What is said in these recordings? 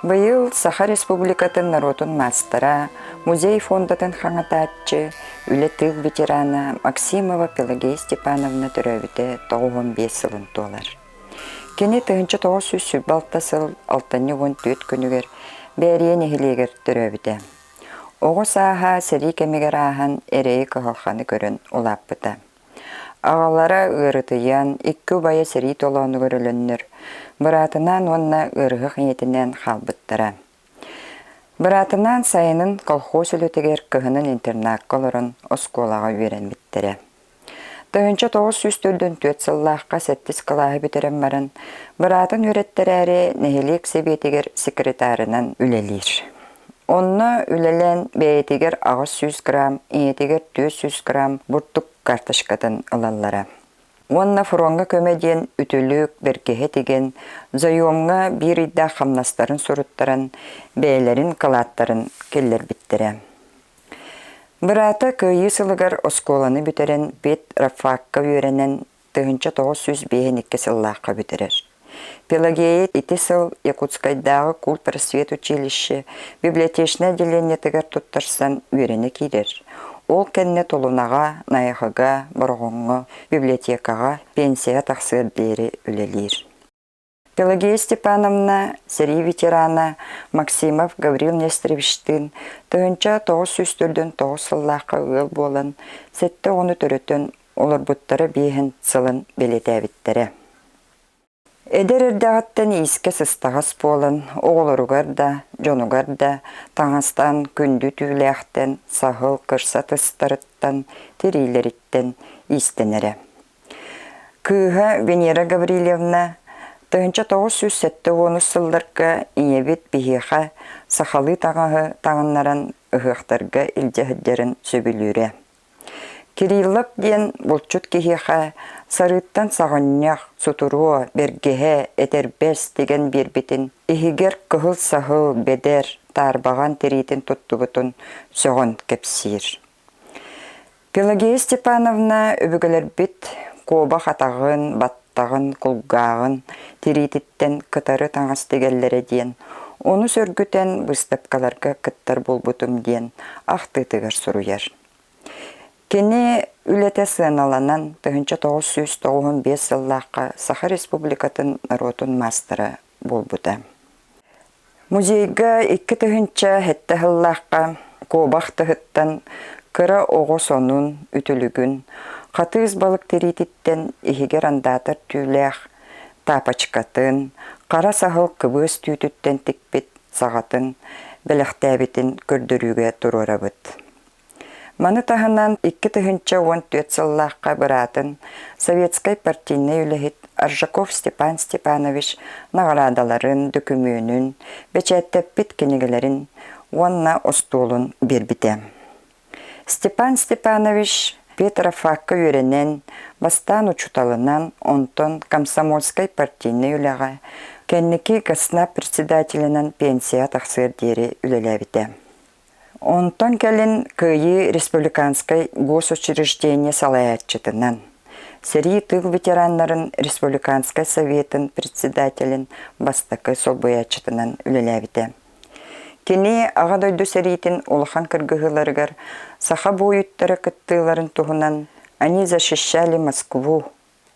Быйыл Саха Республикатын норуотун маастара, музей фондатын хаҥатааччы, үлэ тыыл ветерана Максимова Пелагея Степановна төрөөбүтэ 95 сылын туолар. Кини 1926 сыл алтынньы 14 күнүгэр Бээрийэ нэһилиэгэр төрөөбүтэ. Оҕо сааһа сэрии кэмигэр ааһан эрэйи-кыһалҕаны көрөн улааппыта. Аҕалара ыарытыйан, икки убайа сэрии толоонугар өлөннөр, быраатынаан уонна ыарыһах ийэтинээн хаалбыттара. Быраатынаан сайынын колхоз үлэтигэр, кыһынын интернакка олорон оскуолаҕа үөрэммиттэрэ. 1944 сыллаахха сэттис кылааһы бүтэрэн баран, быраатын үөрэттэрээри нэһилиэк сэбиэтигэр секретарынан үлэлиир. Онно үлэлээн бэйэтигэр 800 грамм, ийэтигэр 400 грамм бурдук карточкатын ылаллара. Уонна фроҥҥа көмө диэн үтүлүк, бэргэһэ тигэн, заемҥа биир ыйдаах хамнастарын суруттаран, бэйэлэрин кылааттарын киллэрбиттэрэ. Быраата Кыайыы сылыгар оскуоланы бүтэрэн петррафакка үөрэнэн 1952 сыллаахха бүтэрэр. Пелагея ити сыл Якутскайдааҕы культпросвет училище библиотечнай отделениетыгар туттарсан үөрэнэ киирэр. Ол кэннэ Тулунаҕа, Найахыга, Бороҕоҥҥо библиотекаҕа пенсияҕа тахсыар диэри үлэлиир. Пелагея Степановна сэрии ветерана Максимов Гаврил Нестеровичтыын 1949 сыллаахха ыал буолан, сэттэ оҕону төрөтөн олорбуттара биэһин сылын бэлиэтээбиттэрэ. Эдэр эрдэҕиттэн иискэ сыстаҕас буолан, оҕолоругар да, дьонугар да таҥастаан күндү түүлээхтэн, саһыл, кырса тыстарыттан, тириилэриттэн иистэнэрэ. Кыыһа Венера Гаврильевна 1970 сылларга ийэбит биһиэхэ сахалыы таҥаһы таҥыннаран ыһыахтарга илдьэ сылдьарын сөбүлүүрэ. Кириллов диэн булчут киһиэхэ сарыыттан саҕынньах, сутуруо, бэргэһэ, этэрбэс тигэн биэрбитин, иһигэр кыһыл саһыл, бэдэр, таарбаҕан тириитин туттубутун сөҕөн кэпсиир. Пелагея Степановна өбүгэлэрбит куобах атаҕын, баттаҕын, кулгааҕын тириититтэн кытары таҥас тигэллэрэ диэн, ону сөргүтэн быыстапкаларга кыттар буолбутум диэн ахтыытыгар суруйар. Кини үлэтэ сыаналанан 1995 сыллаахха Саха Республикатын норуотун маастара буолбута. Музейга 2007 сыллаахха куобах тыһыттан кыра оҕо сонун, үтүлүгүн, хатыыс балык тириититтэн иһигэр андаатар түүлээх таапачкатын, хара саһыл кыбыас түүтүттэн тикпит саҕатын бэлэхтээбитин көрдөрүүгэ туруорабыт. Маны таһынан 2014 сыллаахха быраатын советскай партийнай үлэһит Аржаков Степан Степанович наҕараадаларын, дөкүмүөнүн, бэчээттэппит кинигэлэрин уонна остуолун биэрбитэ. Степан Степанович Петрофакка үөрэнэн, бастаан учууталынан, онтон комсомольскай партийнай үлэҕэ, кэнники ГАСНА председателинэн пенсияҕа тахсыар диэри үлэлээбитэ. Онтон кэлин Кыайыы республиканскай госучреждение салайааччытынан, сэрии тыыл ветераннарын республиканскай советын председателин бастакы солбуйааччытынан үлэлээбитэ. Кини Аҕа дойду сэриитин улахан кыргыһыыларыгар саха буойуттара кыттыыларын туһунан «Они защищали Москву»,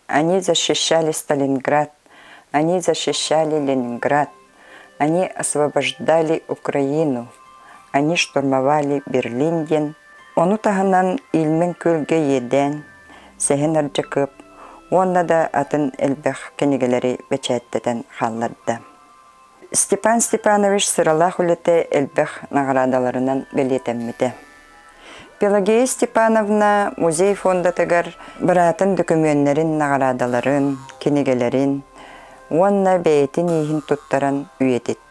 Они защищали Сталинград, они защищали Ленинград, они освобождали Украину, они штурмовали Берлин диэн, ону таһынан Ильмень күөлгэ иэдээн, Сэһэн Ардьакыап уонна да атын элбэх кинигэлэри бэчээттэтэн хаалларда. Степан Степанович сыралаах үлэтэ элбэх наҕараадаларынан бэлиэтэммитэ. Пелагея Степановна музей фондатыгар быраатын дөкүмүөннэрин наҕараадаларын, кинигэлэрин уонна бэйэтин ииһин туттаран үйэтиттэ.